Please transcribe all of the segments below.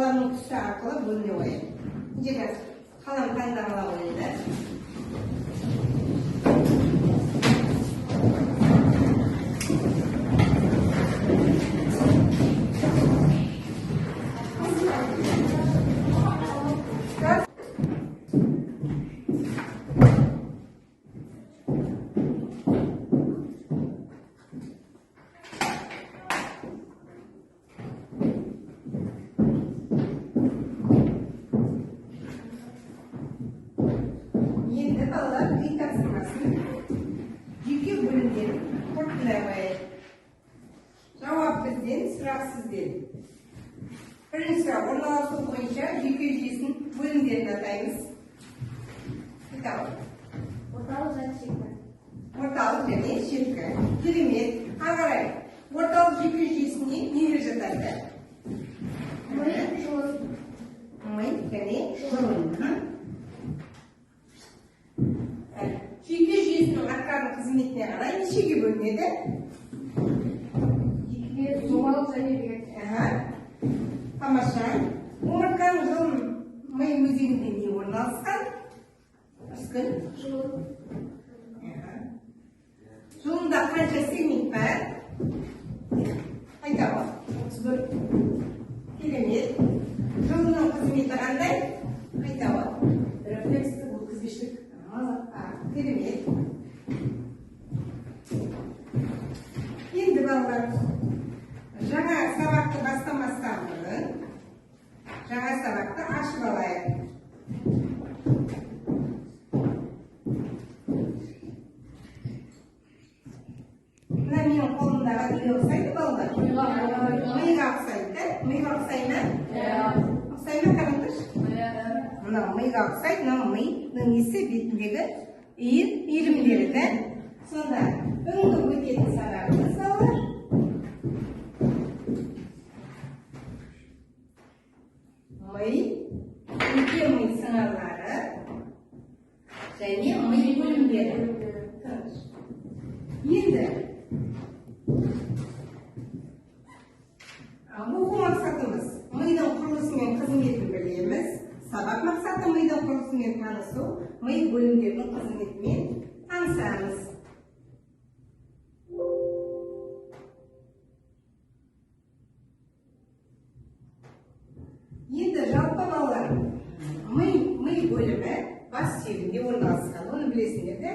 Қаламның түсі арқылы бөліне қояйық. Жеке қалам таңдап ала қояйық. Енді балалар, үй тапсырмасын, жүйке бөлімдерін қорытындылай қояйық. Жауап бізден, сұрақ сізден. Бірінші сұрақ: орналасу бойынша жүйке жүйесінің бөлімдерін атаймыз. Айталық. Орталық және шеткі. Орталық және шеткі. Керемет. Ары қарай, орталық жүйке жүйесіне нелер жатады? Ми, жұлын. Ми және жұлын. Жүйке жүйесінің атқаратын қызметіне қарай нешеге бөлінеді? Екіге: сомалық және вегетативті. Аха. Тамаша. Омыртқаның жұлын ми өзегінде не орналасқан? Үскін. Жұлын. Аха. Жұлында қанша сегмент бар? Айта ғой. 31. Керемет. Жұлынның қызметі қандай? Айта ғой. Рефлекстік өткізгіштік. Керемет. Енді, балалар, жаңа сабақты бастамастан бұрын жаңа сабақты ашып алайық. Мына менің қолымдағы неге ұқсайды, балалар? Миға ұқсайды, да? Миға ұқсай ма? Ұқсай ма, қараңдаршы. Мынау миға ұқсайды, мынау мидың несі, бетіндегі иірімдері, да? Сонда бүгінгі өтетін сабағымыз, балалар, ми, үлкен ми сыңарлары және ми бөлімдері. Енді оқу мақсатымыз: мидың құрылысы мен қызметін білеміз. Сабақ мақсаты: мидың құрылысымен танысу, ми бөлімдерінің қызметімен танысамыз. Енді жалпы, балалар, ми бөлімі бас сүйегінде орналасқан, оны білесіңдер де.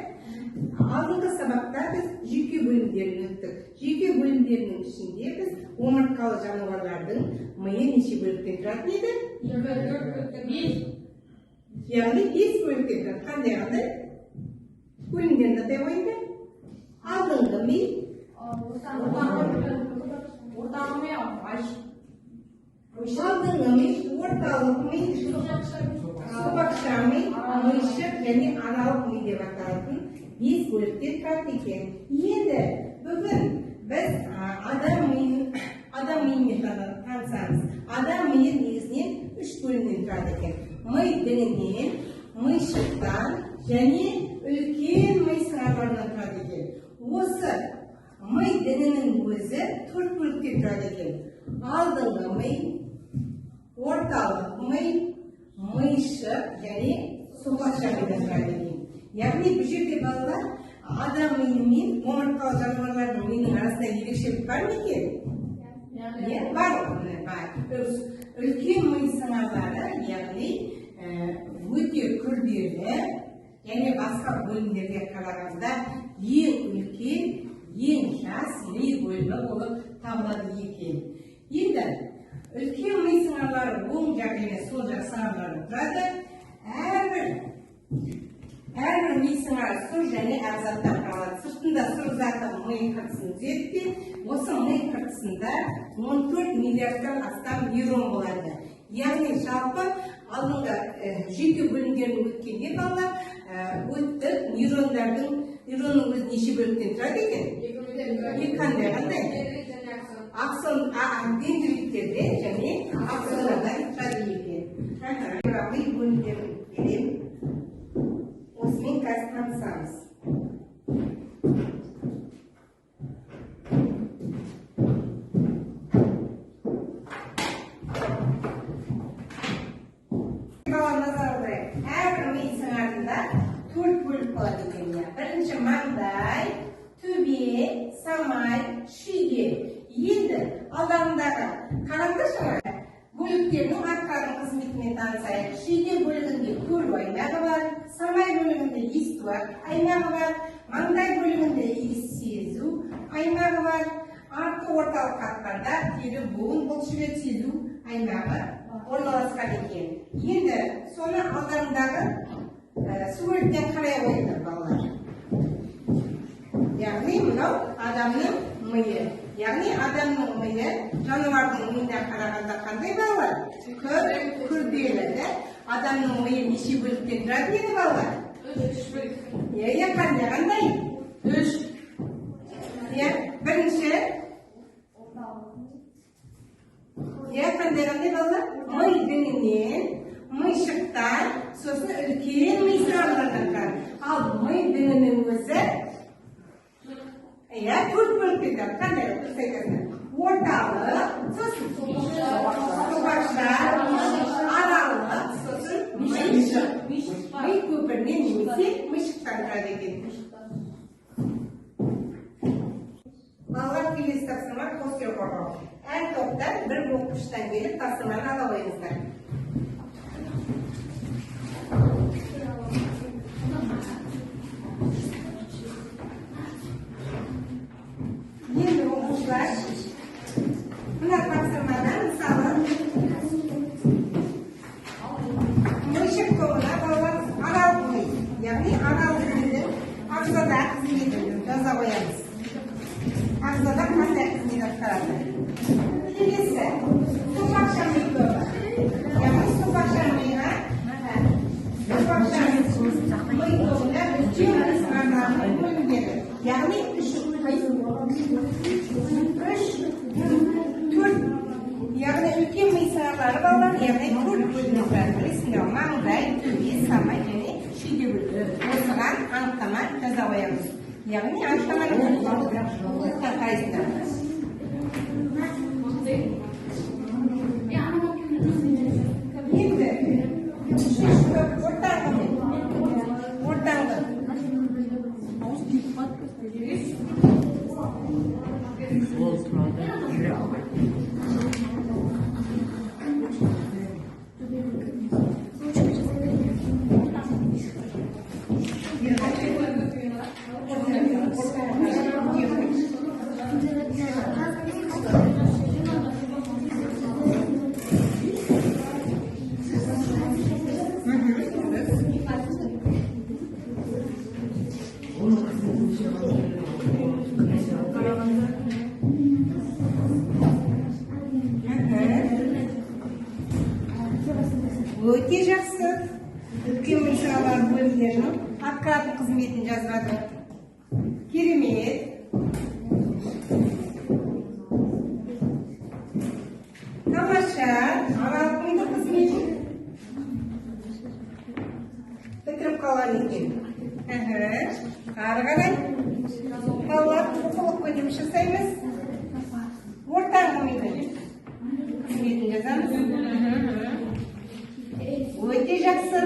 Алдыңғы сабақта біз жүйке бөлімдерін өттік. Жүйке бөлімдерінің ішінде біз омыртқалы жануарлардың миы неше бөліктен тұратын еді? 5. Яғни 5 бөліктен тұрады. Қандай қандай бөлімдерін атай қойыңдар. Алдыңғы ми. Ортаңғы ми. Алдыңғы ми, орталық ми, сопақша ми, мишық және аралық ми деп аталатын 5 бөліктен тұрады екен. Енді бүгін біз адам миымен танысамыз. Адам миы негізінен 3 бөлімнен тұрады екен: ми діңінен, мишықтан және үлкен ми сыңарларынан тұрады екен. Осы ми діңінің өзі 4 бөліктен тұрады екен: алдыңғы ми, орталық ми, мишық және сопақша мидан тұрады екен. Яғни бұл жерде, балалар, адам миы мен омыртқалы жануарлардың миының арасында ерекшелік бар ма екен? Иә, бар ғой, міне, бар. Үлкен ми сыңарлары, яғни өте күрделі және басқа бөлімдерге қарағанда ең үлкен, ең жас ми бөлімі болып табылады екен. Енді үлкен ми сыңарлары оң жақ және сол жақ сыңарлардан тұрады. Әрбір ми сыңары сұр және ағзаттан құралады. Сыртында сұр заты ми қыртысын түзеді де, осы ми қыртысында 14 миллиардтан астам нейрон болады. Яғни жалпы алдыңғы жүйке бөлімдерін өткенде, балалар, өттік, нейронның өзі неше бөліктен тұрады екен? Екі. Қандай қандай? Аксон, дендериттерден және аксондардан тұрады екен. Ми бөлімдерін беремін. Осымен қазір танысамыз. Маңдай, төбе, самай, шүйде. Енді алдарындағы қараңдаршы, бөліктерінің атқаратын қызметімен танысайық. Шүйде бөлігінде көру аймағы бар, самай бөлігінде есту аймағы бар, маңдай бөлігінде иіс сезу аймағы бар, артқы орталық қатпарда тері буын бұлшықет сезу аймағы орналасқан екен. Енді соны алдарындағы суреттен қарай қойыңдар, балалар. Яғни мынау адамның миы. Яғни адамның миы жануардың миына қарағанда қандай, балалар? Көп күрделі, да? Адамның миы неше бөліктен тұрады еді, балалар? Үш бөлік. Иә, қандай қандай? Үш. Иә, бірінші. Иә, қандай қандай, балалар? Ми діңінен, мишықтан, сосын үлкен ми сыңарлардан тұрады. Ал ми діңінің өзі, иә, төрт бөліктен тұрады. Қандай? Дұрыс айтасыңдар. Орталық, сосын сопақша, аралық, сосын ми көпірінен немесе мишықтан тұрады екен. Балалар, келесі тапсырма: қос қорғау. Әр топтан бір оқушыдан келіп, тапсырманы ала қойыңыздар. Енді, оқушылар, мына тапсырмада, мысалы, мишық тобына, балалар, аралық ми, яғни аралық мидың ағзада қызметін жаза қоямыз. Ағзада қандай қызмет атқарады? Келесі сопақша ми тобы, яғни сопақша миға, сопақша ми тобына үлкен ми сыңарларының бөлімдері, яғни үш, үш, төрт, яғни үлкен ми сыңарлары, балалар, яғни төрт бөлімнен тұрады, білесіңдер ғой: маңдай, төбе, самай және шүйде бөлігі. Осыған анықтама жаза қоямыз, яғни анықтаманы қарайсыңдар. Енді үшінші топ, ортаңғы ми, ортаңғы. Ол тұрады, жүре алмайды. Оның қызметін қарағанда. Өте жақсы. Үлкен ми сыңарлар бөлімдерінің атқаратын қызметін жазып жатыр. Керемет. Тамаша. Аралық мидың қызметін бітіріп қалған екен. Ары қарай, балалар, оқулықпен жұмыс жасаймыз. Ортаңғы мидың қызметін жазамыз. Өте жақсы.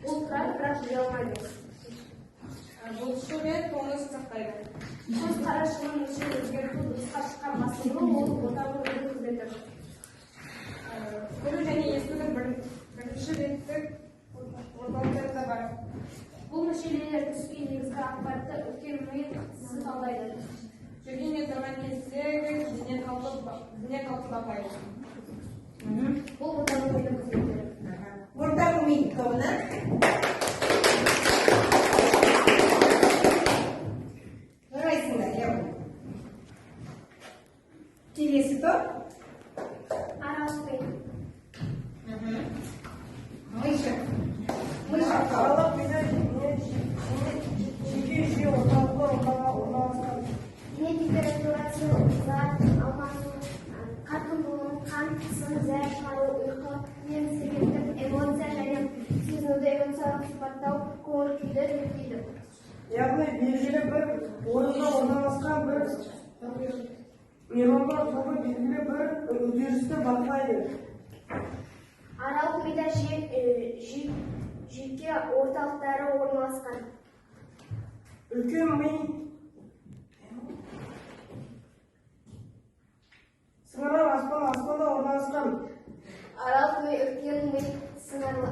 Ол тұрады, бірақ жүре алмайды. Бұлшық ет тонусын сақтайды. Көз қарашығының мөлшерін өзгерту, дыбысқа шыққан басылу, ол ортаңғы мидың қызметі. Көру және естудің бірінші реттік орталықтарында бар. Бұл мүшелер түскен негізгі ақпаратты үлкен ми қысқысы талдайды. Жүрген не тұрған кездегі дене қалпы бақылайды. Бұл ортаңғы мидың қызметтері. Ортаңғы ми тобына жарайсыңдар, иә. Келесі топ. Аралық ми. Мишық. Мишық тобы. Аралық мида жүйке жүйе орталығы орналасқан. Дене температурасы, зат алмасу, қарқындылығын, қан қысым, зәр шығару, ұйқы мен сергектік, эмоция және сезінуді, эмоциялық күйді реттейді. Яғни белгілі бір орында орналасқан бір нейрондар тобы белгілі бір үдерісті бақылайды. Аралық мида жүйке орталықтары орналасқан. Үлкен ми сыңары аспанда орналасқан. Аралық ми үлкен ми сыңарлы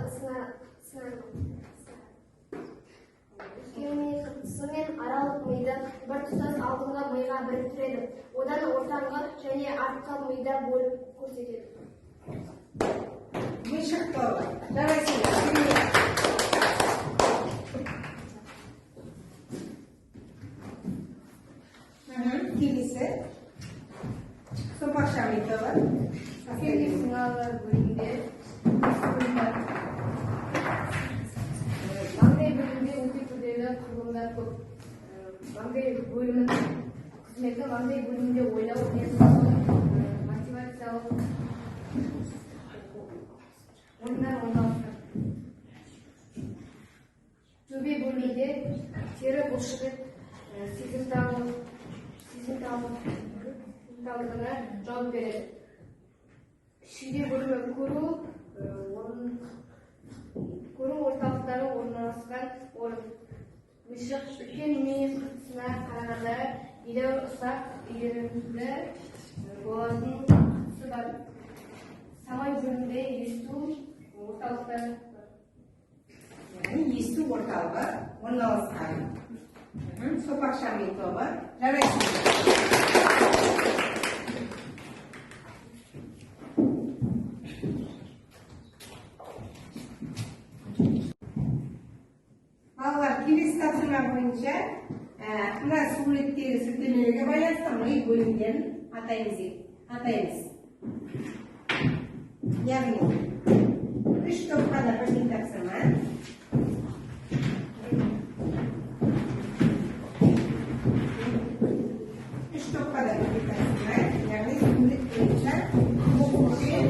үлкен ми қыртысы мен аралық миды біртұтас алдыңғы миға біріктіреді. Одан ортаңғы және артқы мида бөліп көрсетеді. Мишық тобы. Жарайсыңдар. Келесі. Сопақша ми тобы. Әскери сыңарлар бөлімінде маңдай бөлімінде өте күрделі құрылымдар көп. Маңдай бөлімінің қызметі маңдай бөлімінде ойлау энергиясы, мотивациялық орындар орналасқан. Төбе бөлімінде тері бұлшықет сезімталдығына жауап береді. Шүйде бөлімі көру орталықтары орналасқан орын. Мишық үлкен ми қыртысына қарағанда едәуір ұсақ иірімді болатын қыртысы бар. Самай бөлімінде есту орталықтары бар. Яғни есту орталығы орналасқан. Сопақша ми тобы. Жарайсыңдар. Балалар, келесі тапсырма бойынша мына суреттегі сілтемелерге байланысты ми бөлімдерін атаймыз. Яғни үш топқа да бірдей тапсырма. Үш топқа да бірдей тапсырма. Яғни сурет бойынша оқушы.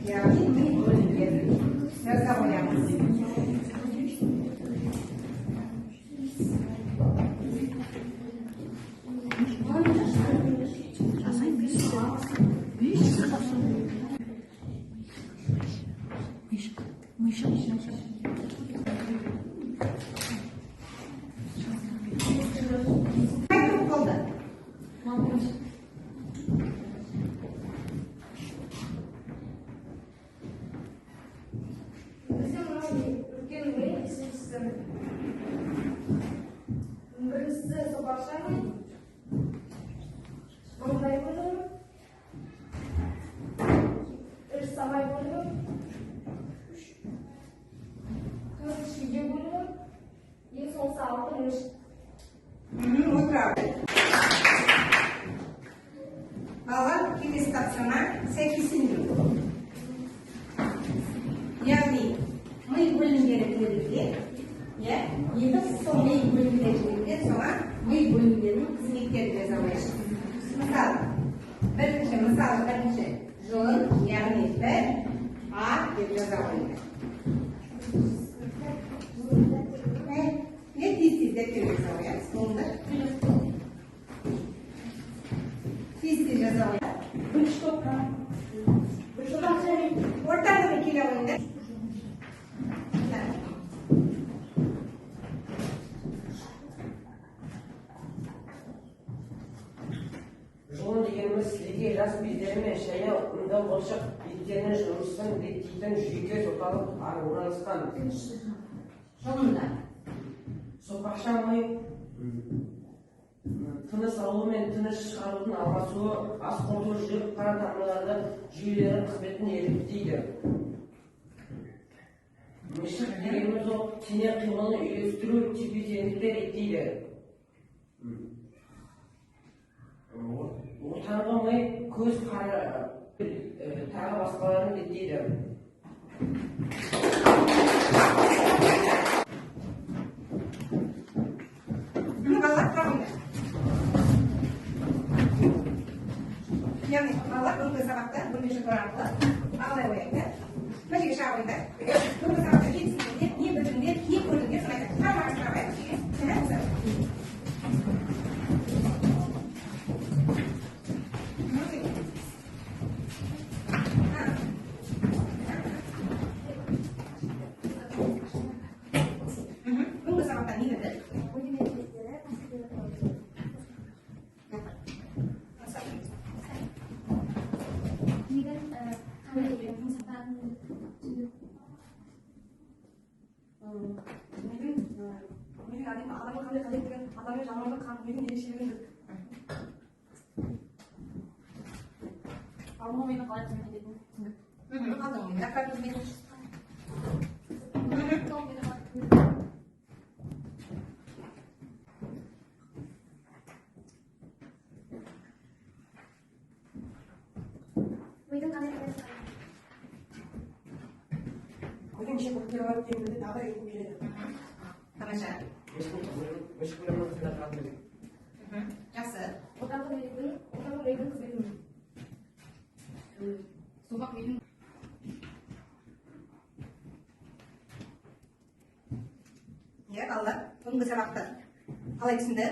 Яғни ми бөлімдерін жаза қоямыз. Қай топ болды? Біздің мынау үлкен ми бесіншісі. Біріншісі сопақша ми, маңдай бөлімі, үш самай бөлімі, төрт шүйде бөлімі, ең соңғысы алты мишық. Отырады. Балалар, келесі тапсырма сәйкестендіру. Яғни ми бөлімдері берілген, иә, енді сол ми бөлімдері берілген, соған ми бөлімдерінің қызметтерін жаза қоямыз. Мысалы, бірінші жұлын, яғни 1 А деп жаза қойыңдар. Не тез-тез дәптерге жаза қоямыз, болды. Тез-тез жаза қоямыз. Ортаңғы келе қойыңдар. Жұлын дегеніміз сілекей жас бездері мен шайна ұнды бұлшық еттерінің жұмысын реттейтін жүйке орталық орналасқан. Жұлында. Сопақша ми тыныс алу мен тыныс шығарудың алмасуы, ас қорыту, жүрек қан тамырлары жүйелерінің қызметін реттейді. Мишық дегеніміз ол дене қимылын үйлестіру, тепе-теңдікті реттейді. Ортаңғы ми көз, қара, тағы басқаларын реттейді. Балалар, тұра қойыңдар. Яғни, балалар, бүгінгі сабақта бөлме шұқыр арқылы ағалай қояйық та, мына жерге шыға қойыңдар. Бүгінгі сабақта не түсіндіңдер, не білдіңдер, не көрдіңдер, соны айтайық. Қарама қарсы тұра қояйық. Бүгінгі сабақта не білдік? Мидың қандай жұмсақтарын түсіндік. Мидың адамға қандай қажеттігін, адам мен жануардың мидың ерекшелігін білдік. Алдыңғы мидың қалай қызмет ететінін түсіндік. Алдыңғы мидың қалай қызмет. Мидың қандай қызмет. Мидың неше бөліктері бар екенін білдік, тағы да үйреткім келеді. Тамаша. Мышық бөлімінің қандай тұратынын білдік. Жақсы. Ортаңғы мидың қызметін білдік. Сопақ мидың Иә, балалар, бүгінгі сабақты қалай түсінді?